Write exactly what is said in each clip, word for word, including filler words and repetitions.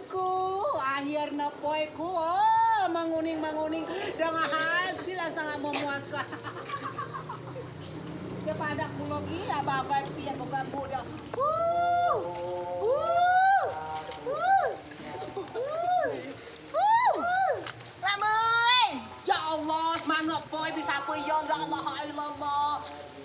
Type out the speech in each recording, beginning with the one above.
Ku, akhir ne poi ku, oh, menguning-menguning dengan hasil yang sangat memuaskan. Sepadak ku lagi, abang pai piak bukan budak. Huh, huh, huh, huh, huh. Lak moi. Ya Allah, semangat poi bisa poi ya, la ilaha illallah.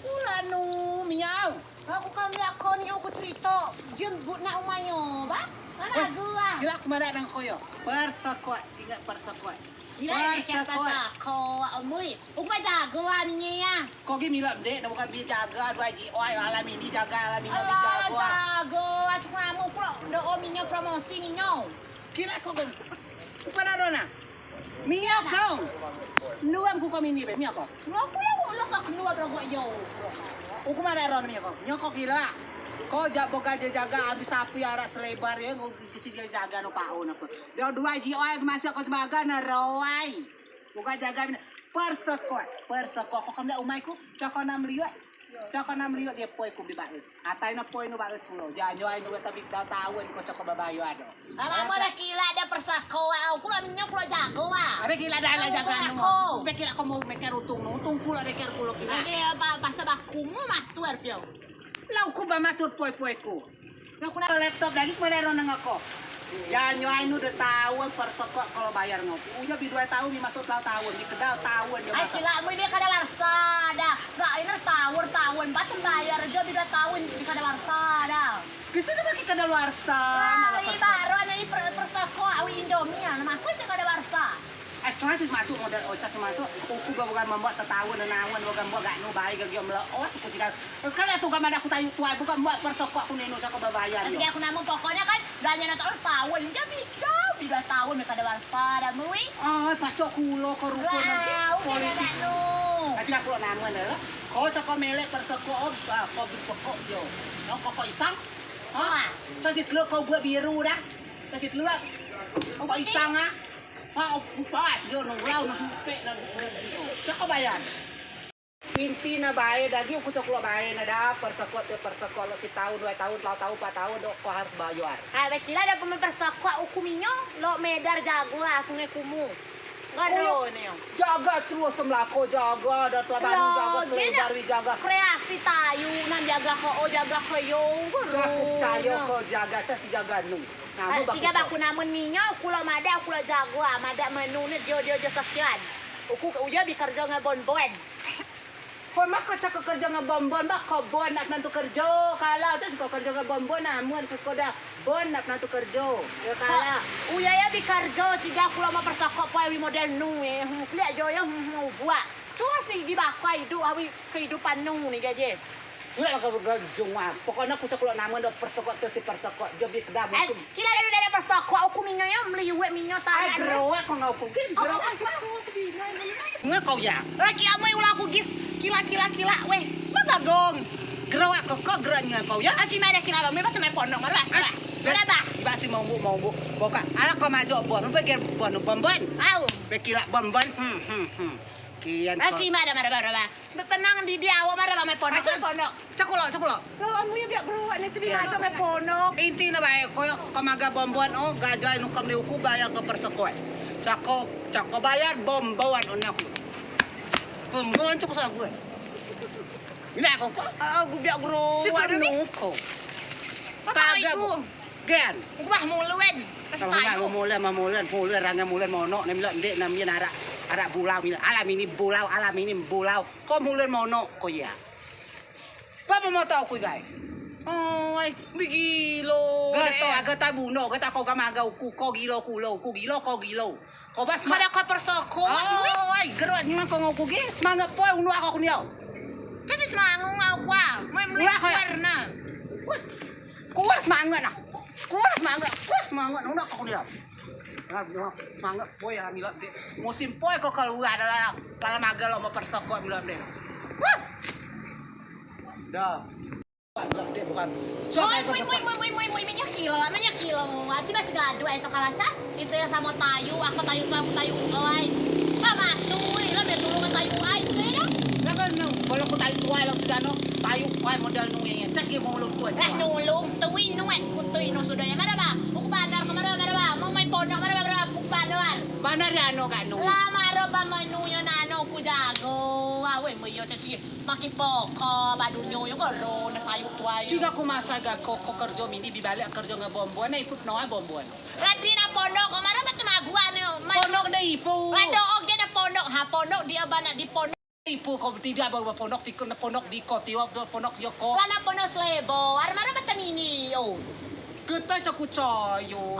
Ulanu miau. Aku kan liak ko ni, aku cerito. Jembut nak umai nyo ba. Mana gua? Gila, aku madeak ngen ko yo. Persekot, ingat persekot. Gila, persekot. Persekot, omoi. Uku ba jago wa minyo ya. Ko gi milak dek, nak bukan bi jago, aduai ji oi, alam ini jago, alam ini jago. Jago, aku namu kulo do o minyo, promosi minyo. Gila ko kan. Uku ba dak ro na. Minyo ko. Nuam ku ko mini be, minyo ko. Lo ku yo, lo sak nuam ro yo. Uku ba dak ro na minyo ko. Minyo ko gila. Ko jak boga je jago, abis sapi arak selebar yo, ko kisi je jago no pao na ko. Dio duai ji oi, masih ko jemaga na roi. Bukan jago mina. Persekot, persekot. Ko kemliak umai ku, coko nam liuk. Coko nam liuk dio poi ku bi baes. Atai no poi nu baes kulo. Janjo ai nu tapi dau taun ko coko babayar ado. Abang mau dah kila dah persekot. Au kulo minyo kulo jago ah. Abe kila dah anak jago anu. Abe kila ko mau meker untung nu. Untung kulo deker kulo kila. Agi apa baca bakumu matur pio. Lau ku ba matur poi-poi ku. Laptop dagi kemana ro nengok ko. Janjo ai nu de taun persekot kalau bayar ngopi. Uyo bi duai taun, bi masuk telau taun, bi kedau taun yo. Ai masuk. Kila mu bi kada warsa dah. Gak iner taun, taun baten bayar jo bi duai taun, bi kada warsa dah. Kisi de bagi kada warsa. Wah, i baru ane i per-, persekot awi Indomie, nama aku isi kada warsa. Acua si masuk modal, Oca si masuk. Uku ba bukan membuat tetaun, nenaun, bukan buat gak nu baik gak giom lo. Oh, suku jigal. Kalau tu gak madeak ku tayu tuai, bukan buat persekot ku nenu cako babayar. Tapi aku namu pokoknya kan belanja nonton taun, jadi jauh di dua taun mereka ada warsa dah mui. Ah, pacok kulo ko ruko lagi. Politik. Aci aku lo namu dah. Ko cako melek persekot, oh, ko bi pokok jo. Ko ko isang. Ha? Casi teluk ko buat biru dah. Casi teluk. Ko isang ah. Pas dio nong lau nong hupek nong. Cako bayar. Inti ne bae dagi, uku cok lok bae ne da, persekot te persekot lok si taun, duai taun, telau taun, pat taun, do ko harus bayar. Ah, be kila da pemain persekot uku minyo, lok medar jago aku ngen kumu. Nggak ada ne yo. Jago terus semlako, jago da telah bangun, jago selebar, jago. Kreasi tayu, nan jago ko, oh, jago ko yo. Jago cayo ko jago, casi jago nu. Ciga baku namen minyo, uku lok madeak, uku lok jago, ah, madeak menu ne dio, dio, dio sekian. Uku uyo bi kerjo ngen bon-bon. Ko mak ko cako kerjo ngen bon-bon, mak ko bon nak penantu kerjo. Kalau tu si ko kerjo ngen bon-bon, namen ko da bon nak penantu kerjo. Yo kalau. Uyo yo bi kerjo, ciga uku lok mau persekot poi awi model nu, eh. Hmm, keliak jo yo, hmm, hmm, buak. Cuma si bi bakoi idup awi kehidupan nu ni gaje. Sudah lah kau berganjung ah. Pokoknya aku cakap namen do persekot tu si persekot. Jom di kedai. Eh, kila ada ada persekot, aku minyo yo, meli uwek minyo tangan. Geroak kau ngau pun. Geroak. Nge kau ya. Eh, kila moi ulah aku gis. Kila, kila, kila. Weh, ma bagong. Geroak kau, kau geroaknya kau ya. Aci mai dah kila bang, mai temai ponok, mari bah. Mari bah. Iba si mau buk, mau buk. Boka. Ala kau majok bon, pergi bon, bon, bon. Au. Pergi lah bon, bon. Hmm, hmm, hmm. Kian. Aci mai dah, mari bah, mari bah. Tenang, Didi, awak mara ba mai ponok. Cak kulo, cak kulo. Lo amu yo biak beruak ni tu di mai ponok. Inti ne bae, koyo kemaga bon-bon o, gajai nukang di uku bayar ke persekot. Cako, cako bayar bon-bon o nak. Bon-bon cak sabuan. Ina ko ko. Ah, gu biak beruak. Si ko nuko. Apa itu? Gen. Uku bah mulen. Kalau nggak lu mulen, mah mulen, mulen, rangga mulen monok, nem lek ndek, nem yen arak, arak bulau, mila. Alam ini bulau, alam ini bulau. Ko mulen monok, ko ya. Ba pemoto uku, guys. Oi, bi gilo. Gato, gato buno, gato ko gamaga uku, ko gilo kulo, uku gilo, ko gilo. Ko bas ma. Kada ko persekot. Oi, gerak ni ko ngoku gi. Semangat poi unu aku kunio. Cak si semangat ngau kua. Mai meli kuar na. Kuar semangat na. Kuar semangat. Kuar semangat unu aku kunio. Semangat poi ya mila de. Musim poi ko keluar adalah kalau maga lo mau persekot mila de. Dah. Moi, moi, moi, moi, moi, moi, moi, minyo kilo, minyo kilo. Aci masih gaduh, eh, tokalaca. Itu ya samo tayu, aku tayu tu, aku tayu, oi. Sama tu, ilo biar tulung tayu, ai, tu ya. Lah kan, kalau aku tayu tu, ai, lo sudah no, tayu, ai, modal nu ya. Ces dia mau lu tu. Lah nulung, tui nu, eh, ku tui nu sudah ya. Mara ba? Uku badar ke mara, mara ba? Nano gak nu. Lama ro ba menu yo nano ku jago. Awei meyo cesi makin pokok ba dunyo yo ko ro ne tayuk tuai. Ciga ku maso ga ko, ko kerjo mini bi balek kerjo ngen bombon ne ipup noa bombon. Ladi na pondok ko maro ba temaguan ne. Pondok de ipup. Lado oge na pondok ha pondok di aban di pondok. Ipup ko tidak ba pondok tiko ne pondok di ko tiwak pondok yo ko. Lana pondok selebo. Ar maro ba temini yo. Ketai cak ku cayo.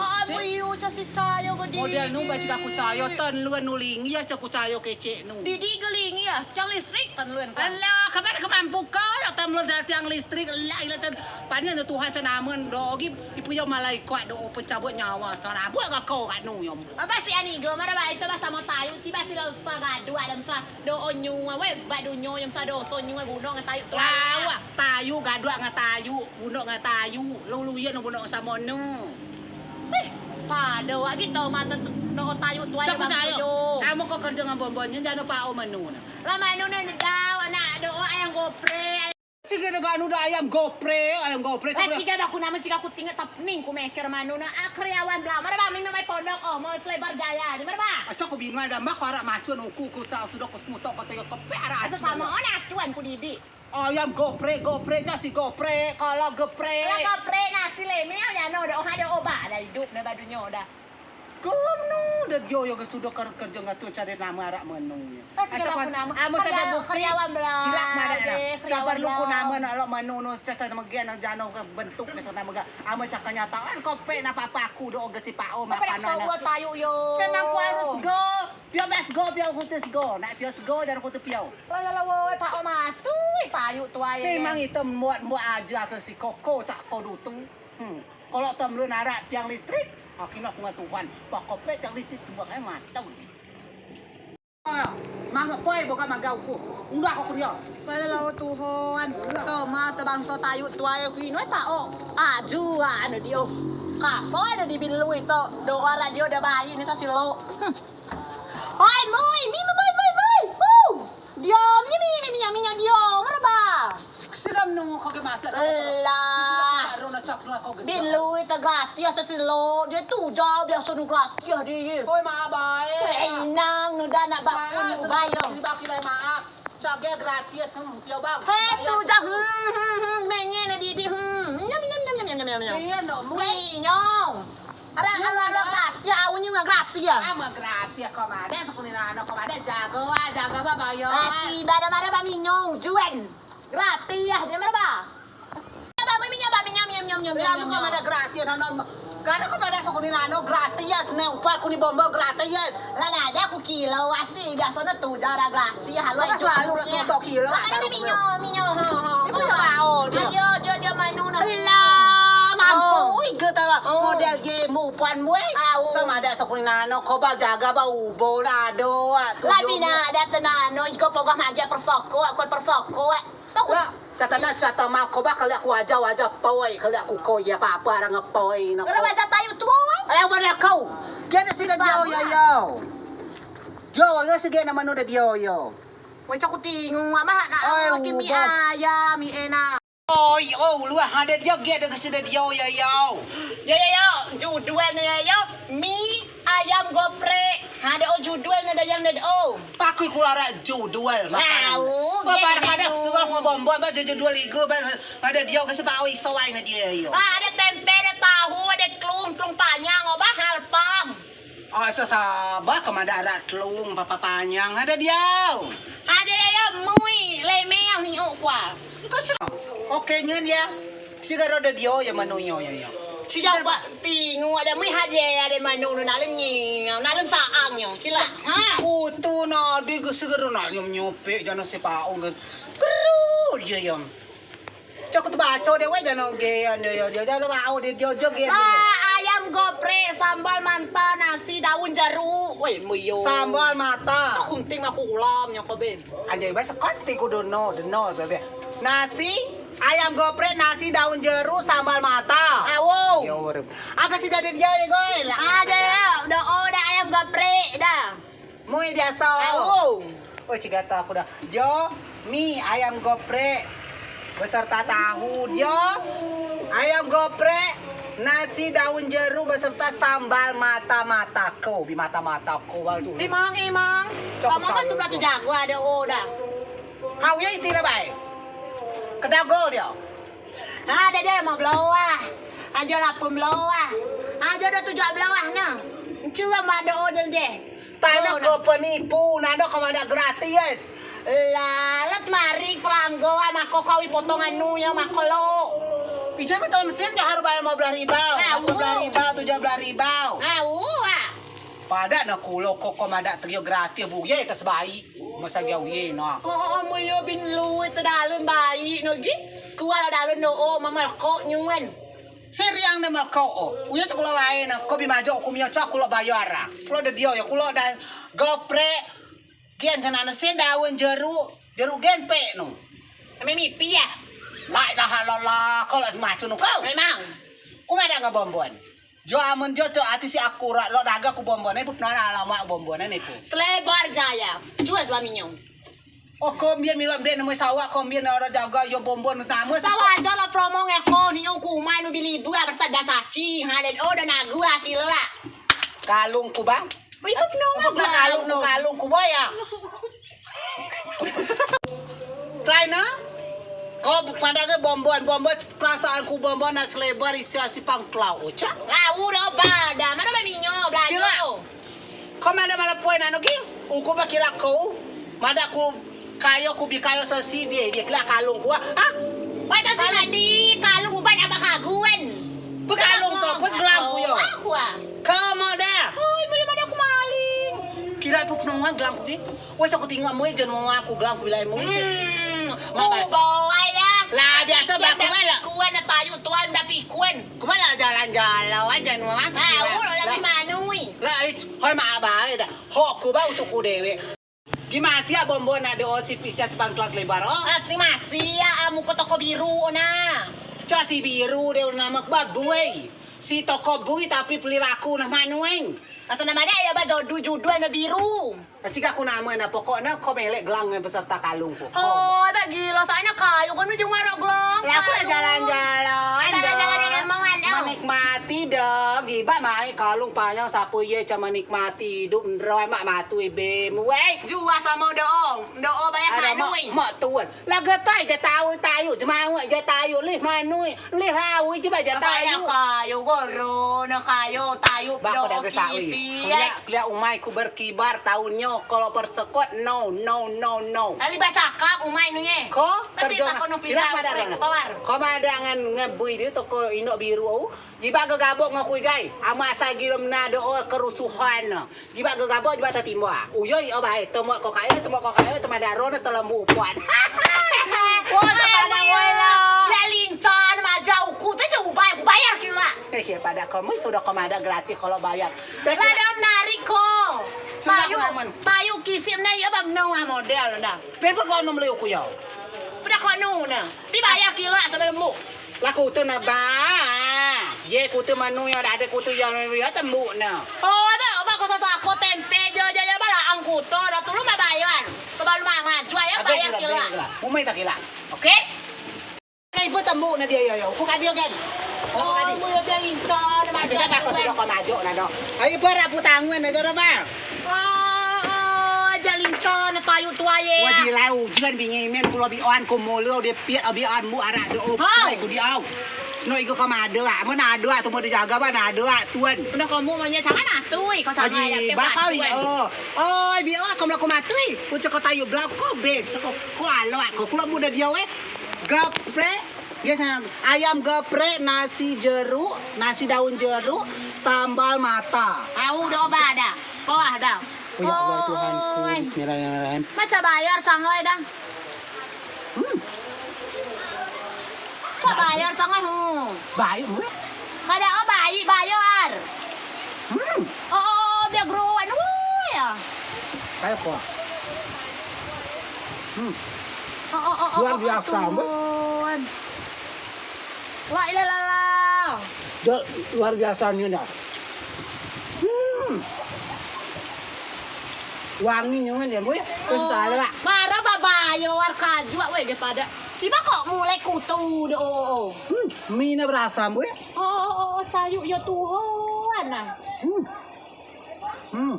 Model nu ba cak ku cayo ten luen nu lingi ya cak ku cayo kecek nu. Didi ge lingi ya tiang listrik ten luen. Alah kabar kemampu ko dak ten luen tiang listrik lah ila ten. Panian Tuhan senamen do gi ipup yo malaikat do pencabut nyawa sana buat ga ko kat nu yo. Apa si ani ge mara ba itu ba samo tayu ci ba si lo sa gaduak dan sa. Do o nyu, wei ba dunyo nyem sa doso nyu, wei bunok ngen tayu tu. Lawak tayu gaduak ngen tayu, bunok ngen tayu, lulu yen bunok samo nu. Pado agi tau mata do o tayu tuai. Cak ku cayo. Kamu ko kerjo ngen bombon nyen jano pao menu ne. Lah menu ne dau anak do o ayam gopre. Sige de ganu da ayam gopre, ayam gopre. Eh ciga ba ku namen ciga ku tinget tap ning ku meker manu na akriawan bela. Mara ba mimi mai pondok oh mau selebar jaya di mara ba. Aco ku bingung da mak arak macun uku ku sa sudo ku smuto ko toyo kepe arak. Aco samo ona acuan ku didi. Ayam gopre gopre casi gopre kalo gepre. Kalo gopre nasi leme ya no da oh ada oba da idup ne ba dunyo da. Kemnu da dio yo ke sudo kerjo ngatun cari nama arak menu. Aco ku nama. Amo cari bukti. Kilak mada na. Kabar lu ku nama na lok menu nu cari nama gen jano ke bentuk ne sana mega. Amo cari kenyataan ko pe na papa aku do oge si pao makanan. Tayu yo. Memang ku harus go. Pio bas go pio kutu sego. Nak pio sego jano kutu pio. Lala lawo pao matu tayu tuai. Memang itu muat muat aja ke si koko cak ko dutu. Hmm. Kalo temlun arak tiang listrik, aki nak ngan Tuhan, pakopet tiang listrik tuak ai matau. Semangat poi boga magau ku. Unggah ko kuliah. Kalo lawan Tuhan, toma tebangso tayu tuai ku ino tao. Aju anu dio. Kaso anu di bilu ito. Doa radio da bayi ni tasilo. Oi, moi, mi moi moi moi. Dio, mi mi mi mi mi dio, merba. Silam nu ko ge masak. Lah. Bilu ita gratis sesilo, dio tu jauh biasa nu gratis di. Oi, maaf bae. Enang nu da nak bak nu bayo. Bak kilai maaf. Cage gratis hmm pio bang. Hei tu jauh hmm hmm hmm menye ne didi hmm. Nyam nyam nyam nyam nyam nyam. Iya no mu. Minyo. Ara ara ara gratis au nyu ngan gratis ya. Ama gratis ko made sukuni nano ko made jago ah jago ba bayo. Aci bada mada ba minyo juen. Gratis ya dia mada ba. Ba minyo ba minyo minyo minyo minyo. Lamu ko made gratis nano. Karena ko made sukuni nano gratis ne upa kuni bombo gratis. Lah nada ku kilo asi biasa ne tu jara gratis. Tia halu. Selalu lah tutuk kilo. Minyo minyo ho ho. Ibu yo bao dio. Dio dio dio manu na. Lah mampu ige tala model ye mupan we. Sama ada sokuni nano ko ba jaga ba ubo nado. Lah bina ada tenano iko pogah maja persoko ko persoko. Lah cata na cata mau ko ba kali aku aja aja poi kali aku ko ya papa arang poi no. Ora baca tayu tuo we. Ayo mana kau. Kena sida dio ya yo. Yo, yo sige na manu da dio yo. Wei cok tingu ama na. Oi, ubo. Ayam mi ena. Oi, oh luah ada dio ge ada sida dio ya yo. Ya ya ya, judul ne ya yo. Mi ayam goprek. Ada o judul ne da yang ne o. Pakui kulara judul makan. Au. Babar kada suah mau bombo ba judul igu ba ada dio ge sebab oi sawai ne dio yo. Ada tempe, ada tahu, ada telung, telung panyang o ba halpang. Asa saba kemada arak telung papa panyang ada diau. Ada ya mui leme yang hiuk kua. Oke nyen ya. Siga roda dio ya manu yo yo yo. Si jauh ba tingu ada mui haje ada manu nu nalem nyi nalem saang yo kila. Ha. Kutu nadi ke siga roda nalem nyope jano si paong ke. Keru dia yang. Cok tebaco de we jano ge ande yo dio jano ba o de dio jo ge. Ayam goprek sambal manta nasi daun jeruk. Woi muyo. Sambal mata. Kunting aku ulam nyoko ben. Aja ba sekoti ku dono dono bebe. Nasi ayam goprek nasi daun jeruk sambal mata. Awo. Yo. Aga si dadi dio ye goy. Ada ya. Udah o da ayam goprek da. Mui biaso. Au. Oi cigata aku da. Dio mi ayam goprek beserta tahu dio ayam goprek Nasi daun jeruk beserta sambal mata-mata ko, bi mata-mata ko baru. Emang, emang. Cok, kamu kan cok, tuh jago ade o dah. Hau ya iti na bae. Kedago dio. Ha, ade dio lemo beloa. Ajo lapan beloa. Ajo do tujuak beloa ne. Ncua mak do o deh. Tano ko penipu, nano ko madeak gratis. Lalat mari pelanggo, mako ko wi potongan nu yo, mako lo. Ijai mah tolong mesin jo harus bayar limo belas ribau, lapan belas ribau, tujuak belas ribau. Au, ah. Padeak ne kulo ko, ko madeak tegio gratis, buye tas baik. Masa gau ye na. Oh, oh, muyo bin lui te dalun baik no gi. Sekua dalun no o, mama ko nyuen. Seriang ne mako o. Uyo cak kulo wae na, ko bi majok ku mio cak kulo bayar a. Kulo de dio yo, kulo da gopre. Gen sana no se daun jeruk, jeruk gen pe no. Kami mipi ya. La ilaha illallah, ko lok macu no ko. Memang. Ku madeak ngen bonbon. Jo amen jo cok ati si akurat lok dagang ku bonbon, ipu penara alamat bonbon ne ipu. Selebar jaya. Jual suaminya. Oh, ko mbin milam dek nemu sawak, ko mbin ora jago yo bonbon utama. Sawak ajo lo promo nge ko, ni uku umai nu bili bua bersa da caci. Ha, de o da nagu ati lo la. Kalung ku bang. Ibu penong kalung ku, kalung ku boya. Try na. Ko padeak ngen bonbon, bonbon perasaan ku bonbon nak selebar isi asi pangklau ucak. Lau do ba da, mano ba minyo belajo. Kau madeak malah puai nano gi, uku ba kila kau, madeak ku kayo, ku bi kayo sesi die, die kila kalung ku, ah. Wai, tak sih tadi, kalung uban abah kaguen. Pe kalung kau, pe gelang ku yo. Aku, ah. Kau madeak. Oi, boleh madeak ku maling. Kila pe penongan gelang ku gi. Wai, aku tinggal moi jen mau aku gelang ku bilai moi. Hmm, mau bawa ya. Lah, biasa ba ku malah. Kuan, tayu tuan, dah pikuen. Ku malah jalan-jalan, wai, jen mau aku. Ah, ulo lagi manui. Lah, ich, hoi, mak abah, dah. Hok ku ba untuk ku dewe. Gi masiak bonbon nak do o si pisia si pangklas lebar o. Ah, ti masiak, ah, muko toko biru o na. Cak si biru de o nama ba bui. Si toko bui tapi peli raku nah manueng. Asa nama de ya ba jodu judu na biru. Cik aku nama na pokok na ko melek gelang ngen beserta kalung ku. Oh, ba gilo sana kayu ko nu jung waro gelang. Lah aku lah jalan-jalan. Jalan-jalan dengan mangan. Menikmati dong. Iba mai kalung panjang sapu ye cak menikmati. Idup ndroi mak matu ibe muwei. Jua samo doong. Doong banyak manui. Mak tuan. Laga tai je tau tayu, jemawa je tayu, lih manui, lih lawi je ba je tayu. Kayu goro, na kayu tayu. Ba ko dah gesak wi. Kelia umai ku berkibar taun nyo, kalau persekot no, no, no, no. Ali ba cakap umai nu ye. Ko kerjo. Ko madangan ngebui di toko indok biru. Jibeak gegabok ngen ku igai. Amen asai gilo mena do o kerusuhan ne. Jibeak gegabok, jibeak tetimbo. Uyoi o bae, temot ko kayo, temot ko kayo, temot daro ne telembu upuan. Woi, kepada woi lo. Jalin can maja uku tu si ubai, uku bayar kila. Eh, kira pada kamu sudah ko madeak gratis kalau bayar. Ladang menarik ko. Payu, payu kisim ne yo ba menua model nda. Pebek lo num leu ku yo. Peda ko nu ne. Pi bayar kila sebelum mu. Lah kute ne ba. Ye kute manu yo ade kute yo yo tembu ne. Oh, ba ba ko sasako tempe jo jo yo ba laang kute da tulu ma bayar. Sebelum ma maju yo bayar kila. Umai tak kila. Oke? Ibu tembu ne dio yo yo. Ku kadio gen. Oh, mu yo dio lincah. Masih dah ba ko sudah ko maju na do. Ayo ba rapu tangan na do ba. Oh, oh, jalin con tayu tuai. Wadi lau jan binyemen kulo bi on ko molo de piat abi on mu arak do o. Ku di au. Seno igo ko made ah. Amen ade ah tu mode jaga ba ade ah tuan. Udah kamu manya sangat atui ko sangat. Aji bakal yo. Oh, bi o ko melo ko matui. Ku ceko tayu blau ko be. Ceko ko alo ko kulo muda dia we. Gaprek. Ayam geprek, nasi jeruk, nasi daun jeruk, sambal mata. Au do ba da. Ko ah da. Oh ya Allah Tuhanku. Bismillahirrahmanirrahim. Macam bayar cangoi da. Hmm. Cak bayar cangoi hu. Baik gue. Kada o baik bayar. Hmm. Oh, oh, oh, biar geruan. Wuh ya. Kayak ko. Hmm. Luar biasa, Mbak. Wah, ilah lala. Luar biasa ni dah. Hmm. Wangi nyo kan ya, Mbak. Terus salah. Mara babayo war kaju wak we daripada. Ciba kok mulai kutu de o. Hmm, mi ne berasam, Mbak. Oh, oh, oh. Tayuk yo Tuhan nah. Hmm. Hmm.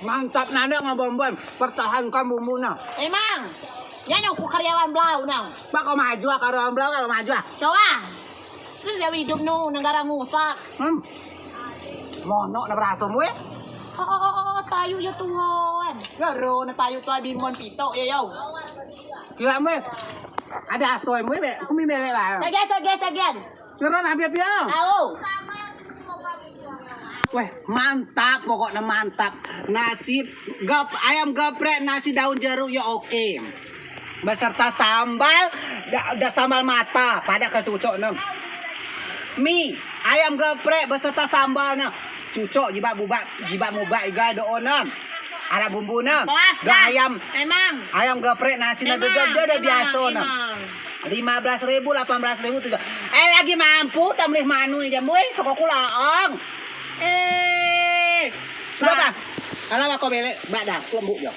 Mantap nano ngen bon-bon, pertahankan bumbu ne. Emang, ya ne uku karyawan belau ne. Bak ko majua karyawan belau, kalau majua. Coa. Terus ya idup nu negara ngusak. Hmm. Monok ne beraso mue. Oh, oh, oh, oh, tayuk yo Tuhan. Ya ro ne tayuk Tuhan bimon pitok ya yo. Kira mue. Ade asoi mue be, aku mi melek lah. Cagian, cagian, cagian. Turun api-api ya. Au. Weh, mantap, pokokne mantap. Nasi gep-, ayam geprek, nasi daun jeruk yo oke. Beserta sambal, da, da sambal mata, padeak ke cucok ne. Mi, ayam geprek beserta sambal ne. Cucok jibeak bubak, jibeak mubak igai do o ne. Arak bumbu ne. Puas do dah. Ayam. Emang. Ayam geprek nasi ne. Emang, do, do, do, do emang, biaso ne. Emang. Lima belas ribu, lapan belas ribu, tujuh. Eh, lagi mampu, tak melih manu ijai, mui, toko ku laong. Eh. Sudah, Pak. Alah, ko belek, bak dah, lembuk yo.